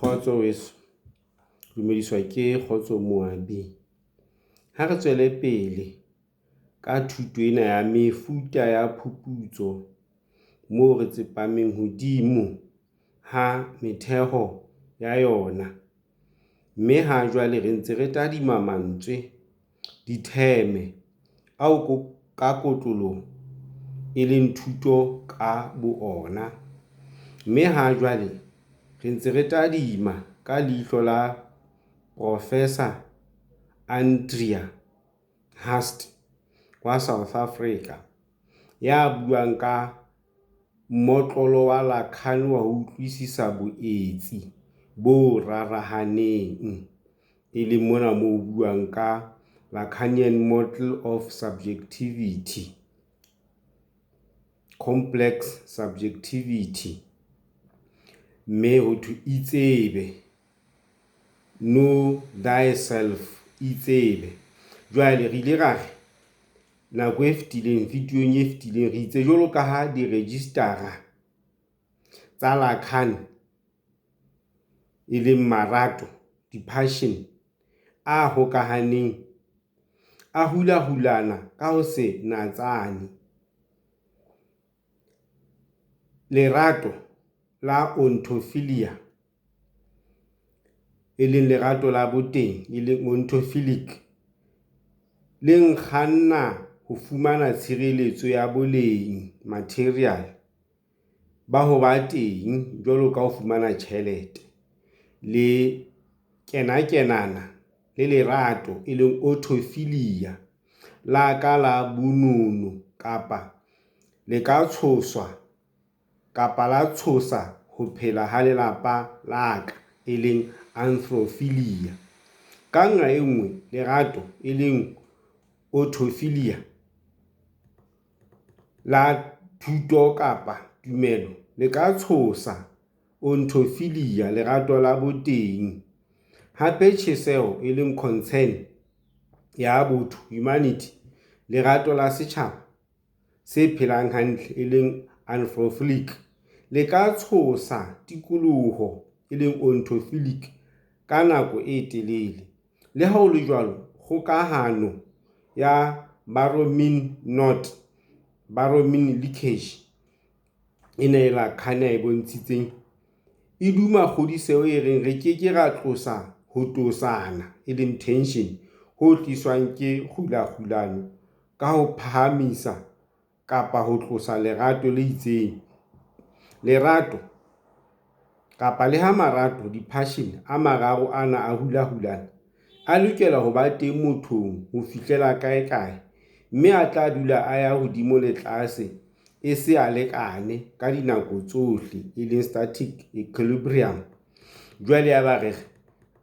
Kgotso weso, dumediswa ke Kgotso Moabi. Ha re tswele pele ka thuto ena ya mefuta ya phuputso moo re tsepameng hodimo ha metheho ya yona, mme ha jwale re ntse re tadima mantswe, ditheme, ao ka kotloloho e leng thuto ka boona, mme ha jwale re ntse re tadima ka leihlo la Professor Andrea Hurst wa South Africa, ya buang ka "Mmotlolo wa Lacan wa ho utlwisisa boetsi bo rarahaneng", e leng mona moo ho buang ka Lacanian model of subjectivity, complex subjectivity, mme ho thwe itsebe, know thyself, itsebe. Jwale re ile ra re nako e fetileng videong e fetileng re itse jwalo ka ha di-register-a tsa Lacan e leng marato, di-passion a hokahaneng, a hulahulana ka ho se natsane. Lerato la ontophilia, e leng lerato la boteng, e leng ontophilic, le nkganna ho fumana tshireletso ya boleng, material, ba ho ba teng jwalo ka ho fumana tjhelete, le kenakenana le lerato, e leng autophilia, la ka la bonono kapa le ka tshosa kapa la tshosa ho phela ha lelapa la ka, e leng anthrophilia. Ka nqa e nngwe, lerato, e leng autophilia, la thuto kapa tumelo le ka tshosa ontophilia, lerato la boteng. Hape tjheseho, e leng concern, ya botho, humanity, lerato la setjhaba se phelang hantle, e leng anthropophilic, le ka tshosa tikoloho, e leng ontophilic, ka nako e telele. Le ha ho le jwalo, kgokahano ya Baromen knot, Baromen linkage, ena e Lacan a e bontshitseng, e duma kgodiseho e reng re ke ke ra tlosa ho tosana, e leng tension, ho tliswang ke kgulakgulano ka ho phahamisa kapa ho tlosa lerato le itseng. Lerato kapa le ha marato, di-passion, a mararo ana a hulahulana, a lokela ho ba teng mothong ho fihlela kaekae, mme a tla dula a ya hodimo le tlase, e se a lekane ka dinako tsohle, e leng static equilibrium. Jwale yaba re re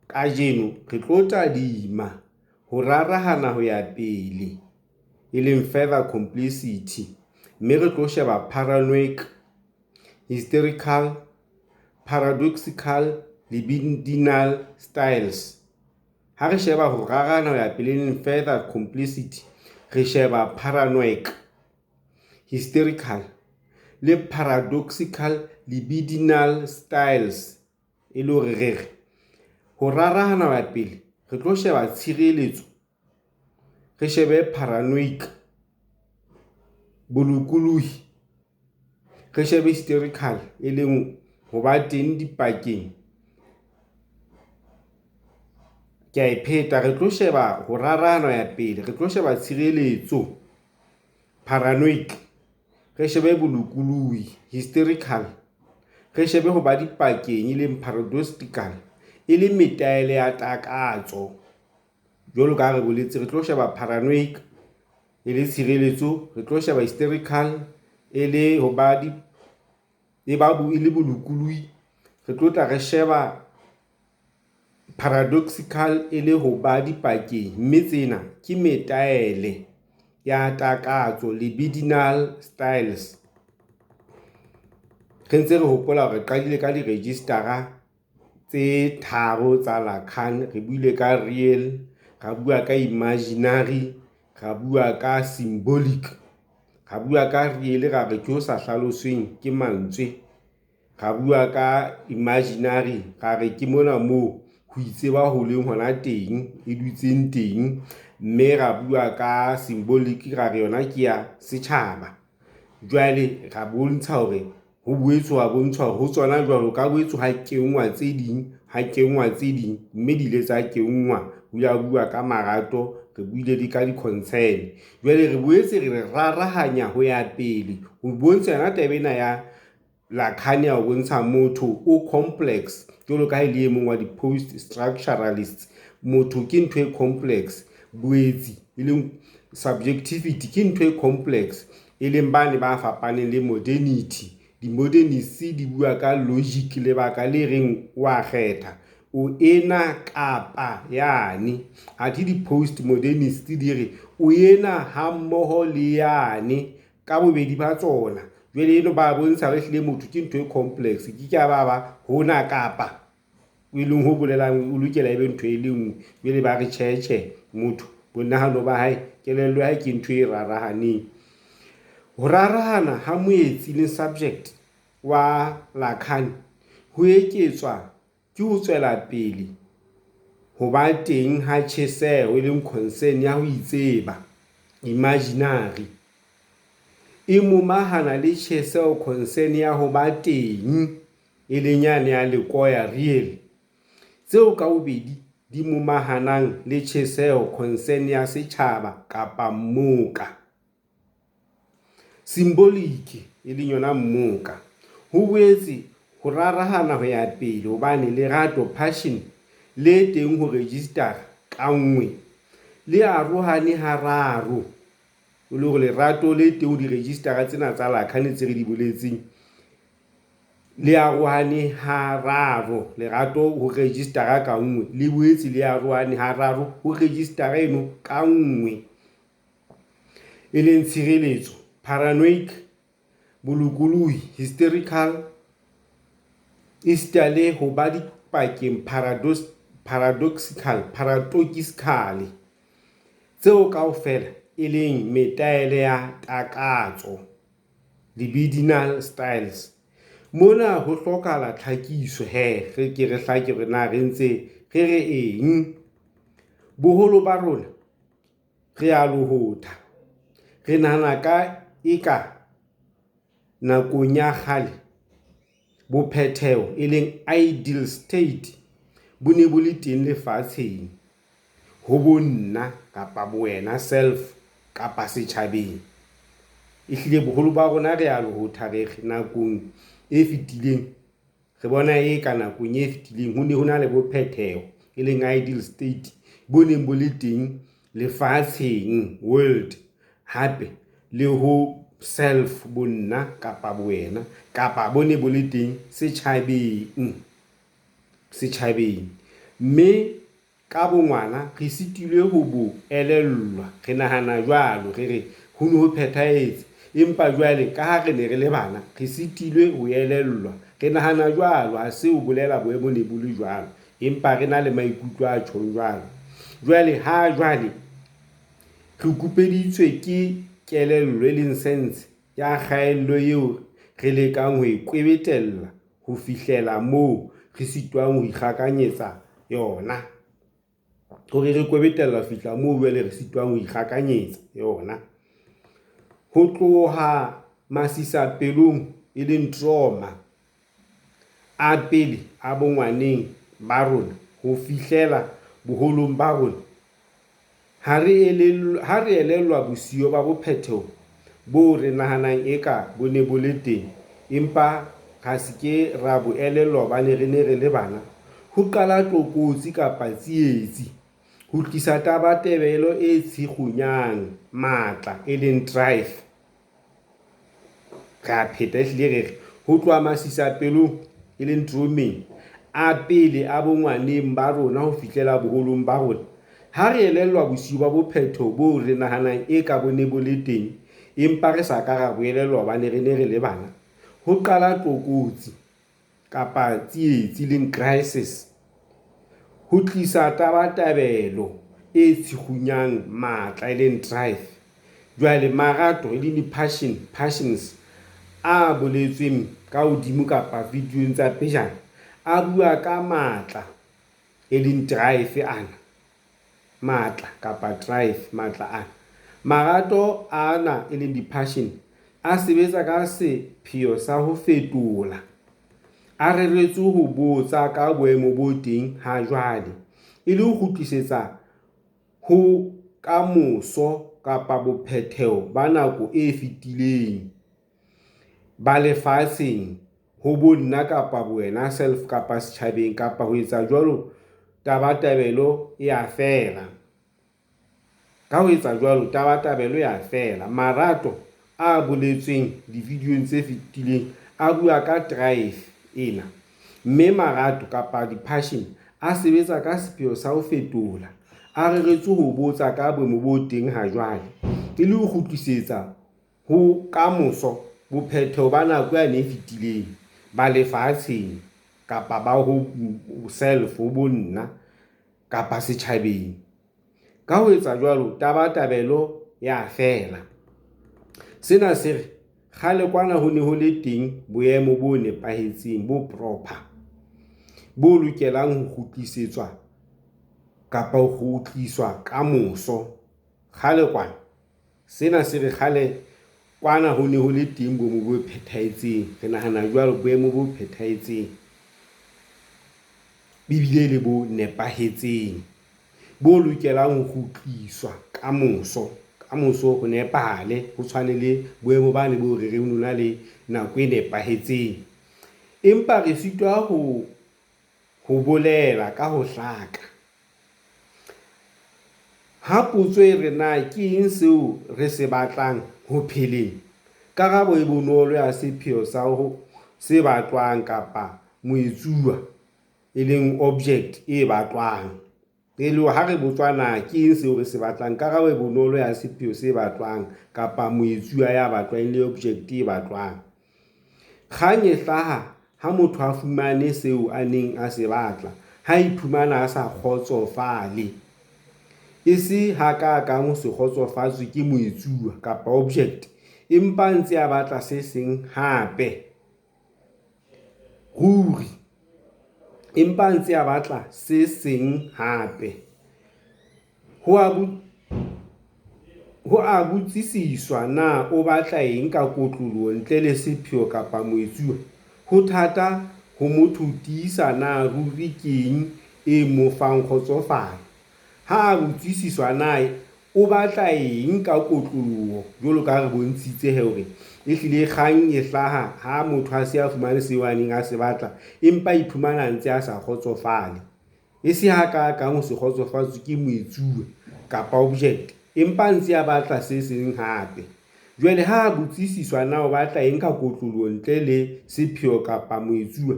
kajeno re tlo tadima ho rarahana ho ya pele, e leng further complexity, mme re tlo sheba paranoic, hysterical, paradoxical, libidinal styles. Ha re sheba ho rarahana ho ya pele, e leng further complexity, re sheba paranoic, hysterical le paradoxical libidinal styles, e le hore re re ho rarahana ho ya pele, re tlo sheba tshireletso, re shebe paranoic, bolokolohi, re shebe hysterical, e leng ho ba teng dipakeng. Ke a e pheta, re tlo sheba ho rarahana ho ya pele, re tlo sheba tshireletso, paranoic, re shebe bolokolohi, hysterical, re shebe ho ba dipakeng, e leng paradoxical, e leng metaele ya takatso. Jwalo ka ha re boletse, re tlo sheba paranoic e le tshireletso, re tlo sheba hysterical e le ho ba di, e ba e le bolokolohi, re tlo tla re sheba paradoxical e le ho ba dipakeng, mme tsena ke metaele ya takatso, libidinal styles. Re ntse re hopola hore re qadile ka di-register-a tse tharo tsa Lacan. Re buile ka real, ra bua ka imaginary, ra bua ka symbolic. Ra bua ka real, ra re ke ho sa hlalosweng ke mantswe. Ra bua ka imaginary, ra re ke mona moo ho itseba ho leng hona teng, e dutseng teng. Mme ra bua ka symbolic, ra re yona ke ya setjhaba. Jwale ra bontsha hore ho boetse wa bontsha hore ho tsona jwalo ho ka boetse ha kenngwa tse ding, ha kenngwa tse ding. Mme di ile tsa kenngwa. Ho ile ha bua ka marato, re buile le ka di-concern. Jwale re boetse re rarahanya ho ya pele ho bontsha yona taba ena ya Lacan ya ho bontsha motho o complex jwalo ka ha e le e mong wa di-post structuralists. Motho ke ntho e complex. Boetsi e leng subjectivity ke ntho e complex, e leng bane ba fapaneng le modernity. Di-modernist di bua ka logic, lebaka le reng wa kgetha o ena kapa yane. Athe di-post modernist di re o ena ha mmoho le yane ka bobedi ba tsona. Jwale eno ba bontsha hore ehlile motho ke ntho e complex. Ke ke a ba hona kapa e leng ho bolelang o lokela e be ntho e le nngwe. Jwale ba re tjhe, tjhe, motho bonahano ba hae, kelello ya hae ke ntho e rarahaneng. Ho rarahana ha moetsi le subject wa Lacan ho eketswa ke ho tswela pele ho ba teng ha tjheseho, e leng concern, ya ho itseba, imaginary, e momahana le tjheseho, concern, ya ho ba teng, e leng yane ya lekoya, Real, tseo ka bobedi di momahanang le tjheseho, concern, ya setjhaba kapa mmoka, symbolic, e leng yona mmoka. Ho boetse ho rarahana ho ya pele hobane lerato, passion, le teng ho rejistara ka nngwe le arohane hararo, e le hore lerato le teng ho direjistara tsena tsa Lacan tse re di boletseng le arohane hararo. Lerato ho register-a ka nngwe le boetse le arohane hararo ho register-a eno ka nngwe, e leng tshireletso, paranoic, bolokolohi, hysterical, esita le ho ba dipakeng, paradoxical, tseo kaofela e leng metaele ya takatso, libidinal styles. Mona ho hlokahala tlhakiso he, re ke re hlake hore na re ntse re re eng. Boholo ba rona re a lohotha, re nahana eka nakong ya kgale bophetheho, e leng ideal state, bo ne bo le teng lefatsheng, ho bonna kapa bowena, self, kapa setjhabeng. Ehlile boholo ba rona re a lohotha re re nakong e fetileng, re bona eka nakong e fetileng ho ne ho na le bophetheho, e leng ideal state, bo neng bo le teng lefatsheng, world, hape le ho self, bonna kapa bowena, kapa bo ne bo le teng setjhabeng, setjhabeng. Mme ka bongwana re sitilwe ho bo elellwa, re nahana jwalo, re re ho ne ho phethahetse. Empa jwale ka ha re ne re le bana, re sitilwe ho elellwa, re nahana jwalo, ha se ho bolela boemo ne bo le jwalo, empa re na le maikutlo a tjhong jwalo. Jwale ha jwale re kupeditswe ke kelello, e leng sense, ya kgaello eo re lekang ho e kwebetella ho fihlela moo re sitwang ho ikgakanyetsa yona. Hore re kwebetella ho fihla moo jwale re sitwang ho ikgakanyetsa yona. Ho tloha masisapelong, e leng trauma, a pele a bongwaneng ba rona ho fihlela boholong ba rona, ha re elellwa bosiyo ba bophetheho boo re nahanang eka bo ne bo le teng, empa ra se ke ra bo elellwa hobane re ne re le bana, ho qala tlokotsi kapa tsietsi, ho tlisa tabatabelo e tshikgunyang matla, e leng drive. Re a pheta ehlile re re, ho tloha masisapelong, e leng traumeng, a pele a bongwaneng ba rona ho fihlela boholong ba rona, ha re elellwa bosiyo ba bophetheho boo re nahanang eka bo ne bo le teng, empa re sa ka ra bo elellwa hobane re ne re le bana, ho qala tlokotsi kapa tsietsi, e leng crisis, ho tlisa tabatabelo e tshikgunyang matla, e leng drive. Jwale marato, e leng di-passion, passions, a boletsweng ka hodimo kapa videong tsa pejana, a bua ka matla, e leng drive ana, matla kapa drive, matla ana. Marato ana e leng di-passion a sebetsa ka sepheo sa ho fetola, a reretswe ho botsa ka boemo bo teng ha jwale, e le ho kgutlisetsa ho kamoso kapa bophetheho ba nako e fetileng ba lefatsheng ho bo nna kapa bowena self kapa setjhabeng kapa ho etsa jwalo tabatabelo e a fela. Ka ho etsa jwalo tabatabelo e a fela. Marato a boletsweng divideong tse fetileng a bua ka drive ena, mme marato kapa di-passion a sebetsa ka sepheo sa ho fetola, a reretswe ho botsa ka boemo bo teng ha jwale, e le ho kgutlisetsa ho kamoso bophetheho ba nako yane e fetileng ba lefatsheng kapa ba ho self, ho bo nna kapa setjhabeng. Ka ho etsa jwalo tabatabelo ya fela. Sena se re kgale kwana ho ne ho le teng boemo bo nepahetseng, bo proper, bo lokelang ho kgutlisetswa kapa ho kgutliswa kamoso. Kgale kwana, sena se re kgale kwana ho ne ho le teng boemo bo phethahetseng. Re nahana jwalo, boemo bo phethahetseng ebile le bo nepahetseng, bo lokelang ho kgutliswa kamoso. Kamoso ho nepahale, ho tshwane le boemo bane bo re reng ho na le nako e nepahetseng. Empa re sitwa ho bolela ka ho hlaka. Ha potso e re na ke eng seo re se batlang ho pheleng, karabo e bonolo ya sepheo sa ho se batlwang kapa moetsuwa, e leng object e batlwang. E le ha re botswa na ke eng seo re se batlang, karabo e bonolo ya sepheo se batlwang kapa moetsuwa ya batlwang le object e batlwang. Kgang e hlaha ha motho a fumane seo a neng a se batla, ha iphumana a sa kgotsofale, e se hakakang ho se kgotsofatswe ke moetsuwa kapa object, empa a ntse a batla se seng hape. Ruri, empa a ntse a batla se seng hape. Ho a botsisiswa na o batla eng ka kotloloho ntle le sepheo kapa moetsuwa, ho thata ho motho ho tiisa na ruri ke eng e mo fang kgotsofalo. Ha a botsisiswa na o batla eng ka kotloloho, jwalo ka ha re bontshitse he hore ehlile kgang e hlaha ha motho a se a fumane seo a neng a se batla, empa a iphumana a ntse a sa kgotsofale. E se hakakang ho se kgotsofatswe ke moetsuwa kapa object, empa a ntse a batla se seng hape. Jwale ha a botsisiswa na o batla eng ka kotloloho ntle le sepheo kapa moetsuwa,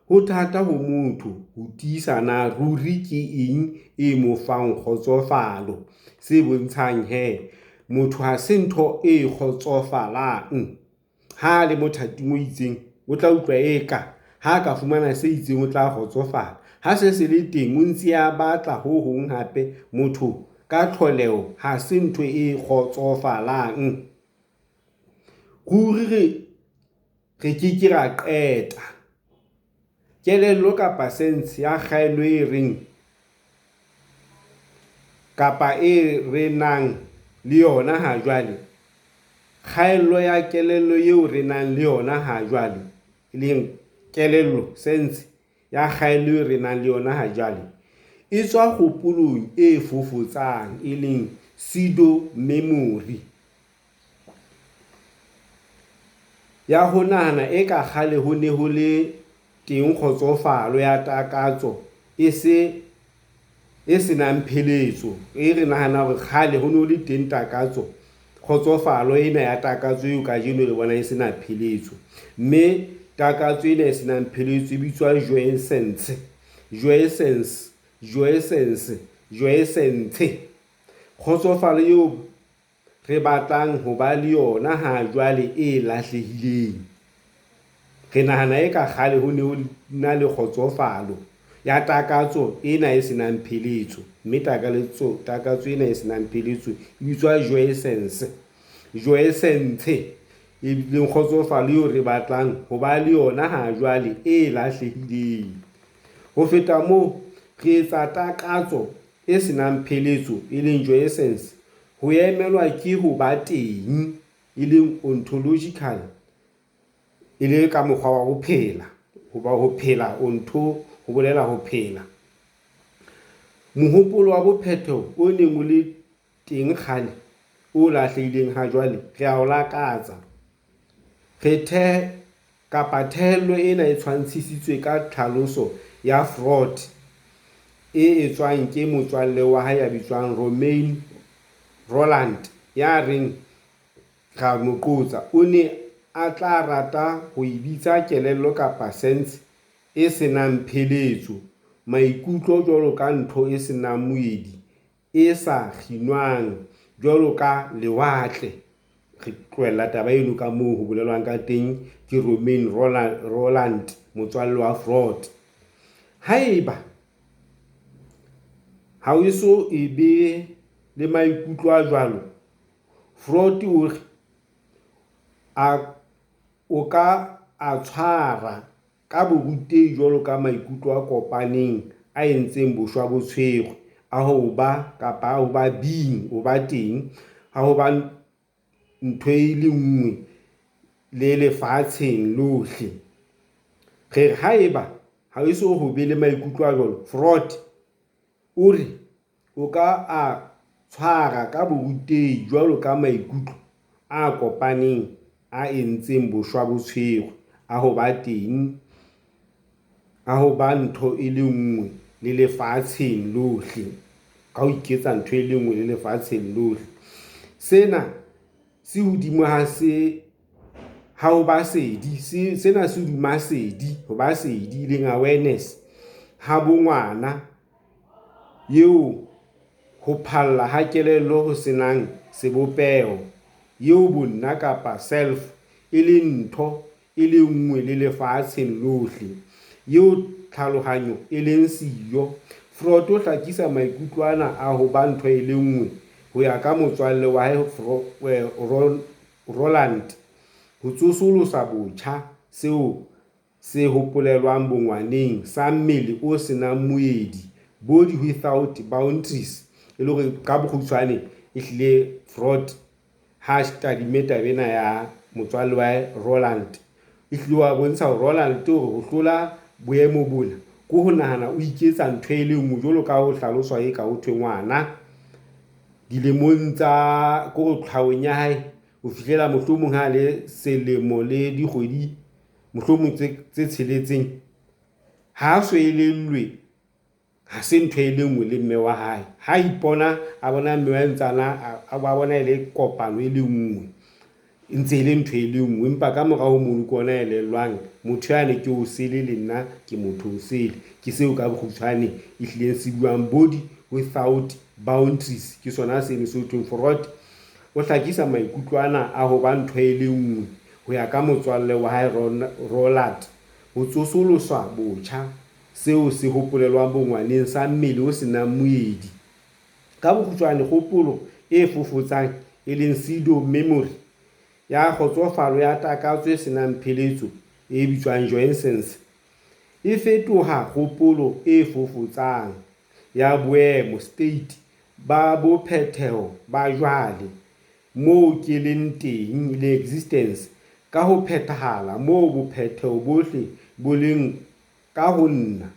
ho thata ho motho ho tiisa na ruri ke eng e mo fang kgotsofalo. Se bontshang he motho ha se ntho e kgotsofalang. Ha a le mothating o itseng, o tla utlwa eka ha a ka fumana se itseng, o tla kgotsofala. Ha se se le teng, o ntse a batla ho hong hape. Motho ka tlholeho ha se ntho e kgotsofalang. Ruri re ke ke ra qeta. Kelello kapa sense ya kgaello e reng kapa e re nang le yona ha jwale, kgaello ya kelello eo re nang le yona ha jwale, e leng kelello sense ya kgaello eo re nang le yona ha jwale, e tswa kgopolong e fofotsang, e leng pseudo-memory ya ho nahana eka kgale ho ne ho le teng kgotsofalo ya takatso e se nang pheletso. E re nahana hore kgale ho ne ho le teng takatso, kgotsofalo ena ya takatso eo kajeno re bona e se na pheletso. Mme takatso ena e se nang pheletso e bitswa joycence, joycence, joycence, joycence. Kgotsofalo eo re batlang ho ba le yona ha jwale e lahlehileng. Re nahana eka kgale ho ne ho na le kgotsofalo ya takatso ena e se nang pheletso, mme takatso ena e se nang pheletso e bitswa joycence, joycence. e leng kgotsofalo eo re batlang ho ba le yona ha jwale e lahlehileng. Ho feta moo, re etsa takatso e se nang pheletso, e leng jouissance, ho emelwa ke ho ba teng, e leng ontological, e le ka mokgwa wa ho phela, hoba ho phela onto ho bolela ho phela. Mohopolo wa bophetheho o neng o le teng kgale, o lahlehileng ha jwale, re a o lakatsa. Re the kapa thehello ena e tshwantshisitswe ka tlhaloso ya Freud e etswang ke motswalle wa hae ya bitswang Romain Rolland ya reng, ra mo qotsa, o ne a tla rata ho e bitsa kelello kapa sense e se nang pheletso, maikutlo jwalo ka ntho e se nang moedi, e sa kginwang jwalo ka lewatle. Re tlohella taba eno ka moo ho bolelwang ka teng ke Romain Rolland, motswalle wa Freud. Haeba ha o eso e be le maikutlo a jwalo, Freud o re a o ka a tshwara ka borutehi jwalo ka maikutlo a kopaneng a entseng boshwa-bo-tshwerwe a ho ba kapa a ho ba being, ho ba teng, a ho ba ntho e le nngwe le lefatsheng lohle. Re re haeba ha o eso ho be le maikutlo a jwalo, Freud o re o ka a tshwara ka borutehi jwalo ka maikutlo a kopaneng a entseng boshwa-bo-tshwerwe a ho ba teng, a ho ba ntho e le nngwe le lefatsheng lohle, ka ho iketsa ntho e le nngwe le lefatsheng lohle. Sena se hodimo ha se ha ho ba sedi, sena se hodima sedi, ho ba sedi leng awareness ha bongwana eo ho phalla ha kelello ho se nang sebopeho, eo bonna kapa self e leng ntho e le nngwe le lefatsheng lohle, eo tlhalohanyo e leng siyo. Freud o hlakisa maikutlo ana a ho ba ntho e le nngwe ho ya ka motswalle wa hae Rolland, ho tsosolosa botjha seo se hopolelwang bongwaneng sa mmele o se nang moedi, body without boundaries. E le hore ka bokgutshwane ehlile Freud ha tadime taba ena ya motswalle wa hae Rolland, ehlile wa bontsha hore Rolland hore ho hlola boemo bona ke ho nahana o iketsa ntho e le nngwe jwalo ka ho hlaloswa e ka ho thwe ngwana dilemong tsa ko tlhahong ya hae ho fihlela mohlomong ha le selemo le dikgwedi mohlomong tse tsheletseng, ha so elellwe ha se ntho e le nngwe le mme wa hae. Ha ipona a bona mme wa hae ntse a bona e le kopano e le nngwe, e ntse e le ntho e le nngwe, empa ka morao ho mono ke ona elellwang motho yane ke o sele le nna ke motho o sele. Ke seo ka bokgutshwane e hlileng se buang body without boundaries, ke sona seno se ho thweng Freud o hlakisa maikutlo ana a ho ba ntho e le nngwe ho ya ka motswalle wa hae Rolland, ho tsosoloswa botjha seo se hopolelwang bongwaneng sa mmele o se nang moedi. Ka bokgutshwane, kgopolo e fofotsang e leng pseudo memory ya kgotsofalo ya takatso e se nang pheletso e bitswang jouissance, e fetoha kgopolo e fofotsang ya boemo state ba bophetheho ba jwale moo ke leng teng le existence ka ho phethahala moo bophetheho bohle bo leng ka ho nna.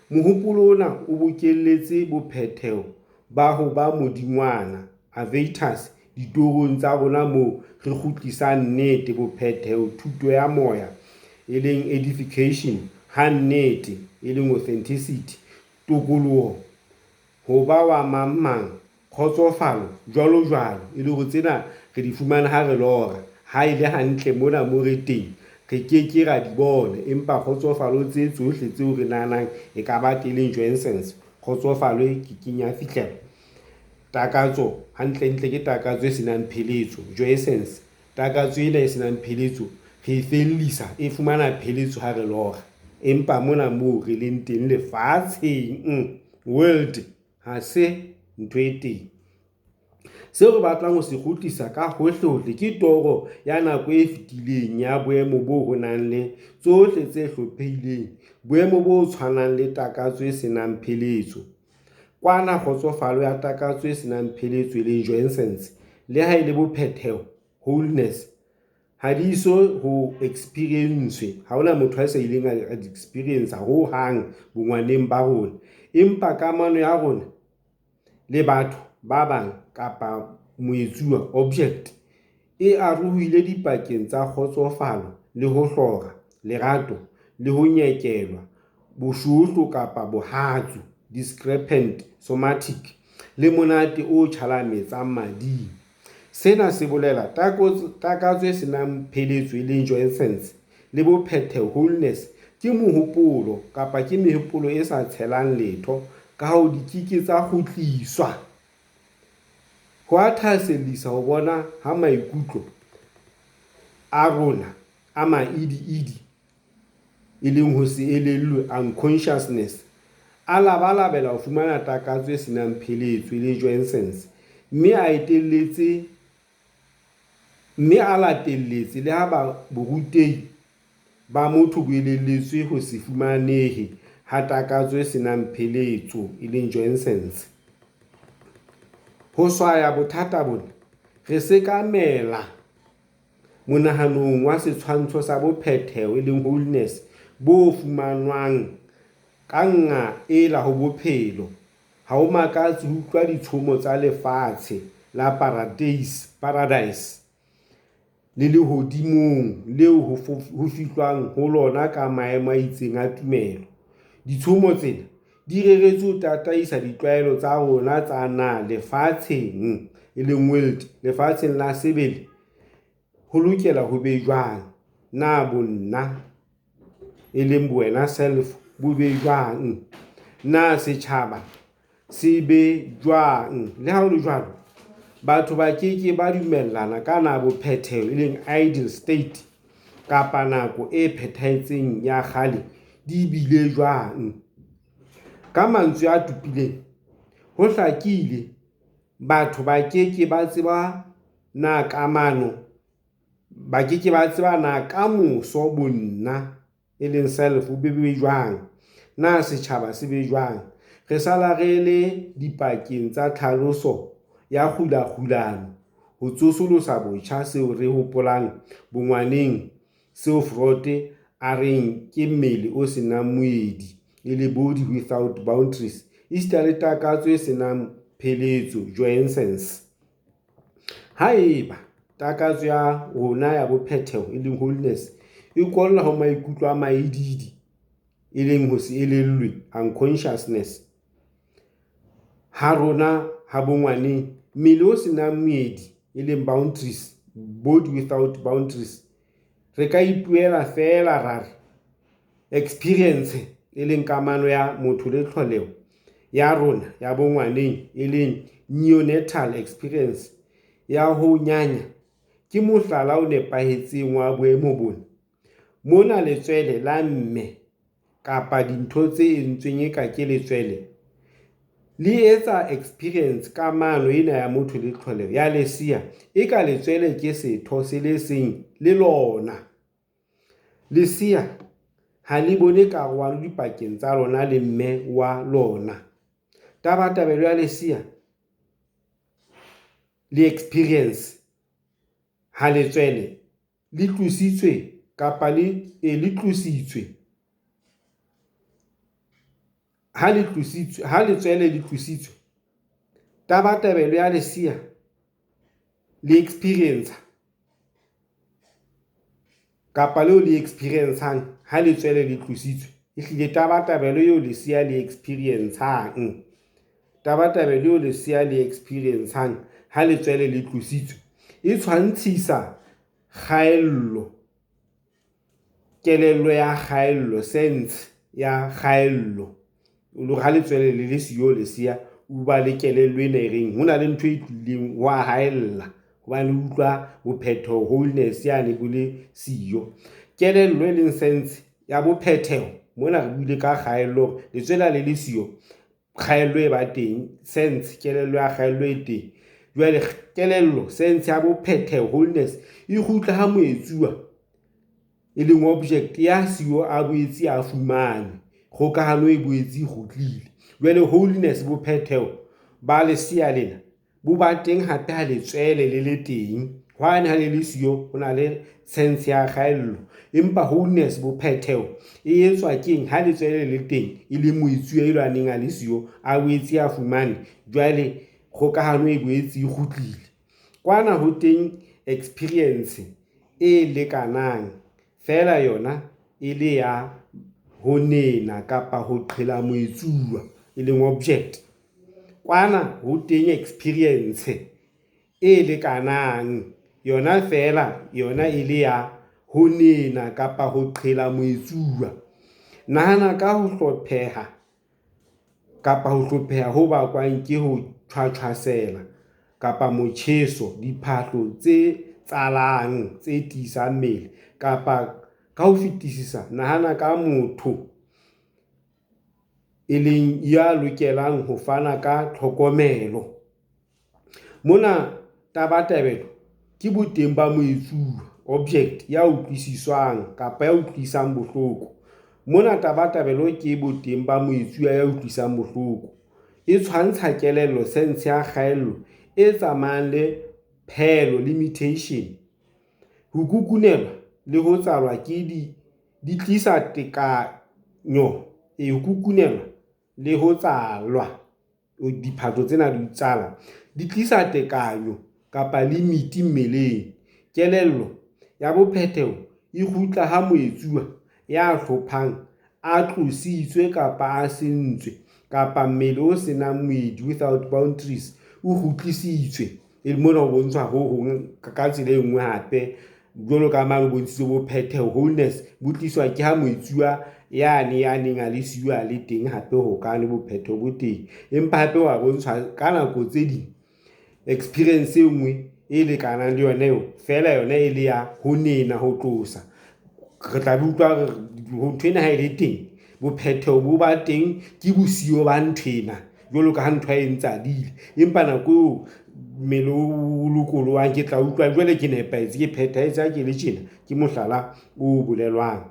Mohopolo ona o bokelletse bophetheho ba ho ba modingwana, avatars, ditorong tsa rona moo re kgutlisang nnete, bophetheho, thuto ya moya, e leng edification, ha nnete, e leng authenticity, tokoloho, ho ba wa mang mang, kgotsofalo, jwalo jwalo. E le hore tsena re di fumana ha re lora, ha e le hantle mona mo re teng re ke ke ra di bona, empa kgotsofalo tse tsohle tseo re nahanang e ka ba teng leng jouissance, kgotsofalo e ke keng ya fihlela takatso hantlentle ke takatso e senang pheletso, jouissance. Takatso ena e senang pheletso re e fellisa, e fumana pheletso ha re lora, empa mona moo re leng teng lefatsheng world ha se ntho e teng. Seo re batlang ho se kgutlisa ka hohlehohle ke toro ya nako e fetileng ya boemo boo ho nang le tsohle tse hlophehileng, boemo bo tshwanang le takatso e se nang pheletso. Kwana kgotsofalo ya takatso e se nang pheletso, e leng jouissance, le ha e le bophetheho, wholeness, ha di eso ho eksperienswe, ha hona motho a sa ileng a di experience ho hang bongwaneng ba rona, empa kamano ya rona le batho ba bang kapa moetsuwa, object, e arohile dipakeng tsa kgotsofalo le ho hlora, lerato le ho nyekelwa, boshoohlo kapa bohatsu, discrepant somatic, le monate o tjhalametsang mading. Sena se bolela takatso e se nang pheletso, e leng jouissance, le bophetheho, wholeness, ke mohopolo kapa ke mehopolo e sa tshelang letho, ka hoo di ke ke tsa kgutliswa. Ho a thahasellisa ho bona ha maikutlo a rona a maidiidi, e leng ho se elellwe, unconsciousness, a labalabela ho fumana takatso e se nang pheletso, e leng jouissance, mme a latelletse le ha borutehi ba motho bo elelletswe ho se fumanehe ha takatso e se nang pheletso, e leng jouissance. Ho swaya bothata bona, re sekamela monahanong wa setshwantsho sa bophetheho, e leng wholeness, bo fumanwang ka nqa ela ho bophelo. Ha ho makatse ho utlwa ditshomo tsa lefatshe la paradeise le lehodimong leo ho fihlwang ho lona ka maemo a itseng a tumelo. Ditshomo tsena di reretswe ho tataisa ditlwaelo tsa rona tsa na lefatsheng, e leng world, lefatsheng la sebele ho lokela ho be jwang, na bonna, e leng bowena, self, bo be jwang, na setjhaba se be jwang. Le ha ho le jwalo, batho ba ke ke ba dumellana ka na bophetheho, e leng ideal state, kapa nako e phethahetseng ya kgale di bile jwang. Ka mantswe a tobileng, ho hlakile batho ba ke ke ba tseba na kamoso bonna, e leng self, bo be jwang, na setjhaba se be jwang. Re sala re le dipakeng tsa tlhaloso ya kgulakgulano, ho tsosolosa botjha seo re hopolang bongwaneng seo Freud a reng ke mmele o se nang moedi, e leng body without boundaries, esita le takatso e se nang pheletso, jouissance. Haeba takatso ya rona ya bophetheho, e leng wholeness, e kolla ho maikutlo a maidiidi, e leng ho se elellwe, unconsciousness, ha rona ha bongwaneng, mmele o se nang meedi, e leng boundaries, body without boundaries, re ka ipuela feela ra re experience, e leng kamano ya motho le tlholeho ya rona ya bongwaneng, e leng neonatal experience ya ho nyanya, ke mohlala o nepahetseng wa boemo bona. Mona letswele la mme, kapa dintho tse entsweng eka ke letswele, le etsa experience, kamano ena ya motho le tlholeho, ya lesea eka letswele ke setho se le seng le lona. Lesea ha le bone karohano dipakeng tsa lona le mme wa lona. Tabatabelo ya lesea le experience ha letswele le tlositswe kapa le tlositswe ha le tlositswe ha letswele le tlositswe, tabatabelo ya lesea le experience kapa leo le experiencang ha letswele le tlositswe, ehlile tabatabelo eo lesea le experiencang, tabatabelo eo lesea le experiencang ha letswele le tlositswe e tshwantshisa kgaello, kelello ya kgaello, sense ya kgaello. Le hore ha letswele le le siyo lesea o ba le kelello ena e reng ho na le ntho e tlileng wa haella hobane o utlwa bophetheho, wholeness yane bo le siyo. Kelello e leng sense ya bophetheho mona re buile ka kgaello hore letswele ha le le siyo kgaello e ba teng, sense kelello ya kgaello e teng. Jwale kelello, sense ya bophetheho, wholeness, e kgutla ha moetsuwa e leng object ya siyo a boetse a fumanwe. Kgokahano e boetse e kgutlile. Jwale wholeness, bophetheho ba lesea lena bo ba teng hape ha letswele le le teng. Hwane ha le le siyo ho na le sense ya kgaello, empa wholeness, bophetheho e etswa keng ha letswele le le teng, e leng moetsuwa elwa a neng a le siyo a boetse a fumane. Jwale kgokahano e boetse e kgutlile. Kwana ho teng experience e lekanang feela yona e le ya ho nena kapa ho qhela moetsuwa, e leng object. Kwana ho teng experience e lekanang yona feela yona e le ya ho nena kapa ho qhela moetsuwa. Nahana ka ho hlopheha kapa ho hlopheha ho bakwang ke ho tjhwatjhwasela kapa motjheso, diphahlo tse tsalang, tse tiisang mmele, kapa ka ho fetisisa nahana ka motho, e leng ya lokelang ho fana ka tlhokomelo. Mona tabatabelo ke boteng ba moetsuwa, object, ya utlwisiswang kapa ya utlwisang bohloko. Mona tabatabelo ke boteng ba moetsuwa ya utlwisang bohloko. E tshwantsha kelello, sense, ya kgaello e tsamayang le pheello, limitation. Ho kukunelwa le ho tsalwa di tlisa tekanyo ho kukunelwa le ho tsalwa diphahlo tsena di tsala di tlisa tekanyo kapa limit mmeleng. Kelello ya bophetheho e kgutla ha moetsuwa ya hlophang a tlositswe kapa a sentswe kapa mmele o se nang moedi, without boundaries, o kgutlisitswe. E mona ho bontshwa ho hong ka tsela e nngwe hape jwalo ka mane o bontshitswe bophetheho, wholeness, bo tliswa ke ha moetsuwa yane ya neng a le siyo a le teng hape hokane bophetho bo teng. Empa hape wa bontshwa ka nako tse ding experience e nngwe e lekanang le yona eo feela yona e le ya ho nena ho tlosa. Re tla be utlwa re nthwena ha e le teng bophetheho bo ba teng ke bosiyo ba nthwena jwalo ka ha ntho e ntsadile, empa nako eo mmele o lokolohang ke tla utlwa jwale ke nepahetse, ke phethahetse ha ke le tjena. Ke mohlala o bolelwang.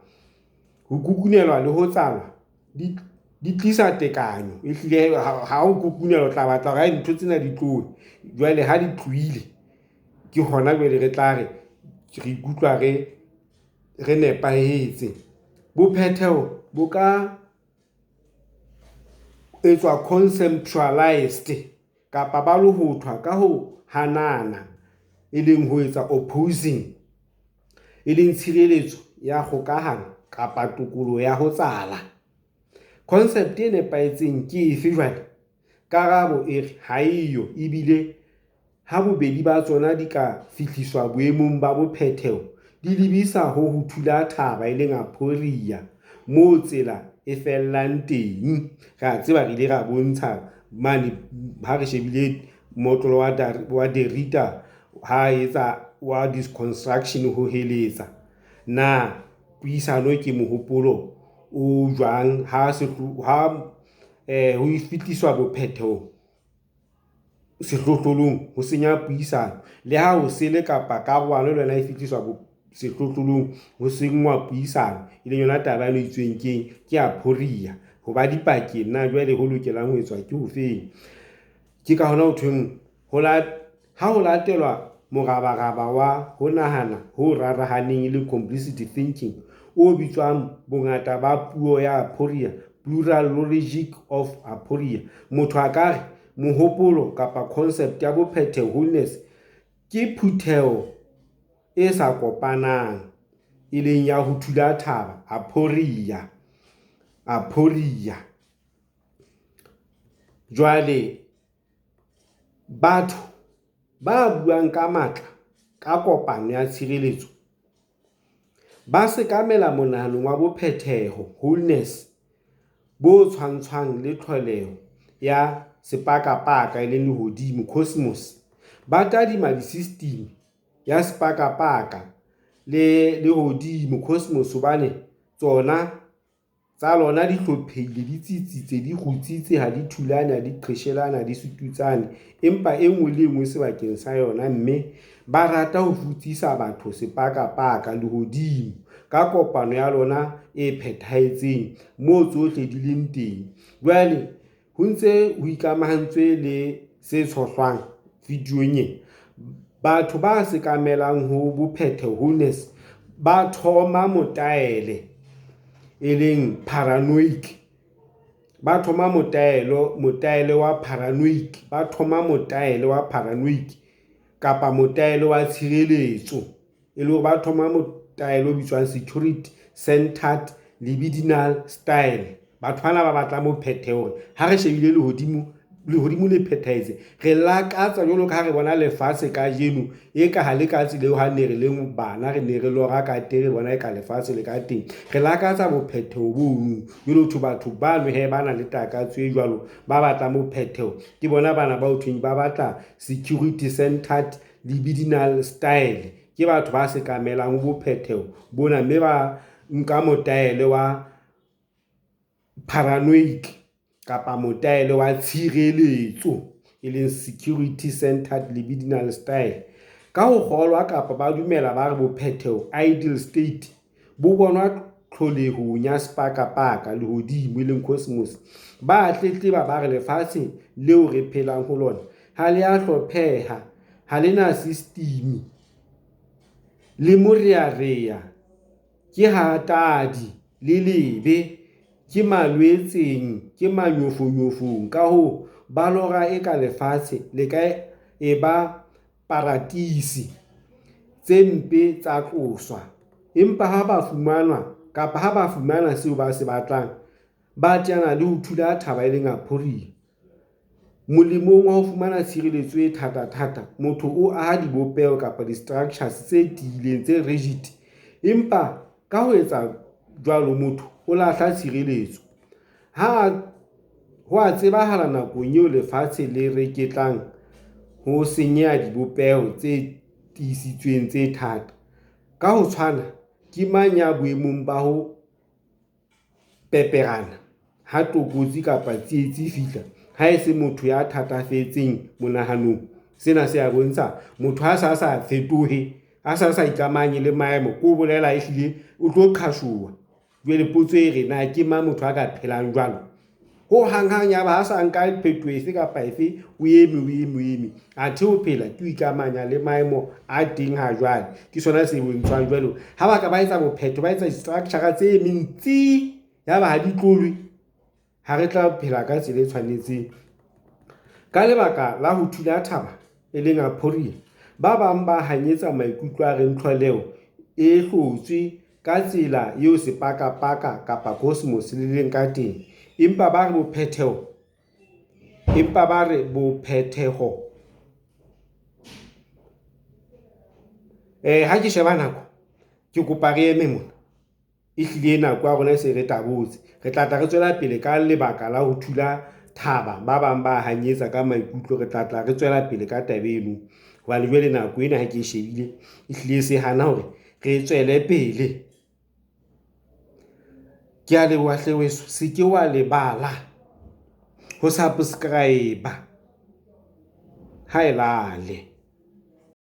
Ho kukunelwa le ho tsalwa di tlisa tekanyo ehlile ha o kukunela o tla batla hore ntho tsena di tlohe. Jwale ha di tlohile, ke hona jwale re tla re re ikutlwa re nepahetse. Bophetheho bo ka etswa conceptualised kapa ba lohothwa ka ho hanana, e leng ho etsa opposing, e leng tshireletso ya kgokahano kapa tokoloho ya ho tsala. Concept e nepahetseng ke efe jwale? Karabo e re ha eyo ebile ha bobedi ba tsona di ka fihliswa boemong ba bophetheho, di lebisa ho ho thula thaba, e leng aporia moo tsela e fellang teng. Re a tseba re ile ra bontsha mane ha re shebile motlolo wa Derrida ha etsa wa deconstruction ho heletsa na puisano ke mohopolo o jwang ha ho fihliswa bophetheho sehlohlolong ho senya puisano le ha ho sele kapa karohano le yona e fihliswa sehlohlolong ho senngwa puisano, e leng yona taba eno e itsweng keng ke aporia. Ho ba dipakeng na jwale ho lokelang ho etswa ke hofeng? Ke ka hona ho thweng ha ho latelwa morabaraba wa ho nahana ho rarahaneng e leng complexity thinking o bitswang bongata ba puo ya aporia, plural logic of aporia, motho a ka re mohopolo kapa concept ya bophetheho, wholeness, ke phutheho e sa kopanang, e leng ya ho thula thaba, aporia. Aporia. Jwale batho ba buang ka matla ka kopano ya tshireletso ba sekamela monahanong wa bophetheho, wholeness, bo tshwantshwang le tlholeho ya sepakapaka, e leng lehodimo, cosmos. Ba tadima disistimi ya sepakapaka le lehodimo, cosmos, hobane tsona Tsa lona di hlophehile, di tsitsitse, di kgutsitse, ha di thulane, ha di qheshelane, ha di sututsane, empa e nngwe le e nngwe sebakeng sa yona, mme ba rata ho futsisa batho sepakapaka, lehodimo, ka kopano ya lona e phethahetseng moo tsohle di leng teng. Jwale ho ntse ho ikamahantswe le se tshohlwang videong ena. Batho ba sekamelang ho bophetheho, wholeness, ba thoma motaele e leng paranoic. Ba thoma motaelo, motaele wa paranoic. Ba thoma motaele wa paranoic kapa motaele wa tshireletso. E le hore ba thoma motaele o bitswang security centered libidinal style. Batho bana ba batlang bophetheho hore ha re shebile lehodimo, lehodimo le phethahetse, re lakatsa jwalo ka ha re bona lefatshe kajeno e ka ha le ka tsela eo ha ne re le bana re ne re lora ka teng, re bona eka lefatshe le ka teng. Re lakatsa bophetheho bono. Jwale ho thwe batho bano hee ba na le takatso e jwalo, ba batlang bophetheho ke bona bana ba ho thweng ba batla security centered libidinal style. Ke batho ba sekamelang bophetheho bona, mme ba nka motaele wa paranoic kapa motaele wa tshireletso e leng security centered libidinal style. Ka ho kgolwa kapa ba dumela ba re bophetheho, ideal state, bo bonwa tlholehong ya sepakapaka, lehodimo e leng cosmos. Ba tletleba ba re lefatshe leo re phelang ho lona ha le a hlopheha, ha le na system, le morearea, ke hatadi, le lebe, ke malwetseng, ke manyofonyofong. Ka hoo, ba lora eka lefatshe le ka e ba paradisi, tse mpe tsa tloswa. Empa ha ba fumanwa kapa ha ba fumana seo ba se batlang, ba teana le ho thula thaba e leng aporia. Molemong wa ho fumana tshireletso e thata-thata, motho o aha dibopeho kapa di-structures tse tiileng, tse rigid. Empa ka ho etsa jwalo, motho o lahla tshireletso. Ha ho a tsebahala nakong eo lefatshe le reketlang ho senyeha dibopeho tse tiisitsweng tse thata. Ka ho tshwana, ke mang ya boemong ba ho peperana ha tlokotsi kapa tsietsi e fihla, ha e se motho ya thatafetseng monahanong? Sena se a bontsha motho ha sa sa fetohe, a sa sa ikamahanye le maemo, ke ho bolela ehlile o tlo qhashoha. Jwale potso e re na ke mang motho a ka phelang jwalo? Ho hang-hang ya ba ha sa nka phetoho efe kapa efe, o eme, o eme, o eme. Athe ho phela ke ho ikamahanya le maemo a teng ha jwale. Ke sona se bontshang jwale ha ba ka ba etsa bophetho, ba etsa di-structure tse emeng tsi! Ya ba ha di tlolwe, ha re tla phela ka tsela e tshwanetseng. Ka lebaka la ho thula thaba e leng aporia, ba bang ba hanyetsa maikutlo a reng tlholeho e hlotswe ka tsela eo sepakapaka kapa cosmos le leng ka teng. Empa ba re bophetheho, empa ba re bophetheho. Ha ke sheba nako, ke kopa re eme mona. Ehlile nako ya rona e se re tabotse. Re tla tla re tswela pele ka lebaka la ho thula thaba. Ba bang ba hanyetsa ka maikutlo, re tla tla re tswela pele ka taba eno. Hobane jwale nako ena ha ke e shebile ehlile e se hana hore re tswele pele. Ke a leboha hle weso, se ke wa lebala ho subscribe-a. Ha e lale.